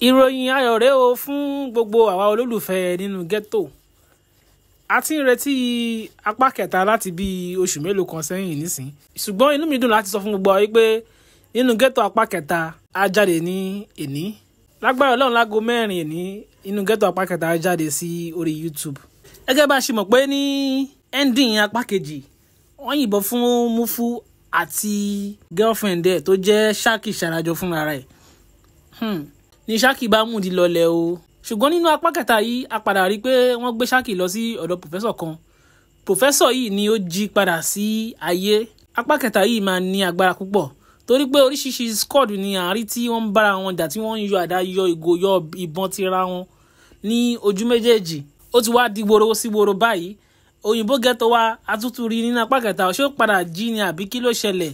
Ìròyìn ayọ̀ rèé o fún gbogbo àwa olólùfẹ́ Nínú Ghetto. A ti ń retí apá kẹta láti bí oṣù mélòó kan sẹ́yìn nísìn. Ṣùgbọ́n inú mi dùn láti sọ fún gbogbo wa wípé Nínú Ghetto apá kẹta á jáde ní èní. Lágbára Ọlọ́run, láago 4 èní, Nínú Ghetto apá kẹta á jáde sí orí YouTube. Gẹ́gẹ́ bá a ṣe mọ̀ pé ní ending apá kejì, wọ́n yìnbọn fún Mufu àti girlfriend ẹ̀ tó jẹ́ Ṣákì Ṣarajọ fúnra rẹ̀. Ní Ṣákì bá mú di lọlẹ̀ o. Ṣùgbọ́n nínú apá kẹta yìí, a padà rí pé wọ́n gbé Ṣákì lọ sí ọ̀dọ̀ professor kan. Professor yìí ni ó jí padà sí ayé. Apá kẹta yìí máa ní agbára púpọ̀ torí pé oríṣiríṣi squad ni à ń rí tí wọ́n ń bára wọn jà, tí wọ́n ń yọ àdá, yọ ìgò, yọ ìbọn tira wọn ní ojú méjèèjì. Ó ti wá di woro sí woro báyìí. Òyìnbó Ghetto wa atútù rí nínú apá kẹta. Ṣé ó padà jí ni àbí kí ló ṣẹlẹ̀?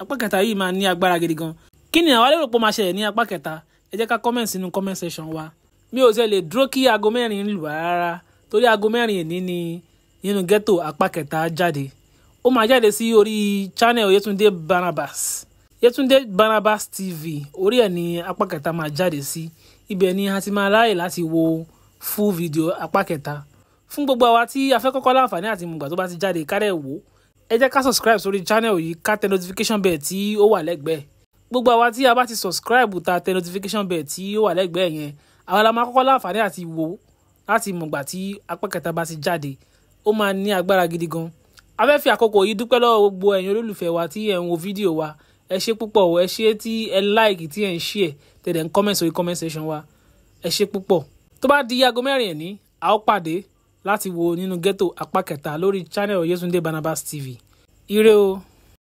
Apá kẹta yìí máa ní agbára gidi gan. Kí ni àwa lérò pé ó máa ṣẹlẹ̀ ní apá kẹta? Ẹ jẹ́ ká comment sínú comment section wa. Mi ò tiẹ̀ lè dúró kí aago 4 lù rárá, torí aago 4 èní ni Nínú Ghetto apá kẹta jáde. Ó máa jáde sí orí channel Yetunde Barnabas, Yetunde Barnabas TV. Orí ẹ̀ ní apá kẹta máa jáde sí. Ibẹ̀ ni a ti máa ráyè láti wo full video apá kẹta. Fún gbogbo àwa tí a fẹ́ kọ́kọ́ láǹfààní àti mùgbà tó bá ti jáde kárẹ̀ wò, ẹ jẹ́ ká subscribe sórí channel yìí, ká tẹ notification bell tí ó wà lẹ́gbẹ̀ẹ́. Gbogbo àwa tí a bá ti subscribe, ta tẹ notification bell tí ó wà lẹ́gbẹ̀ẹ́ yẹn, àwa la máa kọ́kọ́ láǹfààní àti wò láti mọ̀gbà tí apá kẹta bá ti jáde. Ó máa ní agbára gidi gan. A fẹ́ fi àkókò yìí dúpẹ́ lọ́wọ́ gbogbo ẹ̀yin olólùfẹ́ wa tí ẹ̀ ń wo fídíò wa. Ẹ ṣé púpọ̀ o. Ẹ ṣé tí ẹ like, tí ẹ ń share, tẹ̀ dẹ̀ ń comment sórí comment section wa. Ẹ ṣé púpọ̀. Tó bá di aago 4 ní, a ó pàdé láti wo Nínú Ghetto apá kẹta lórí channel Yetunde Barnabas TV. Ire o.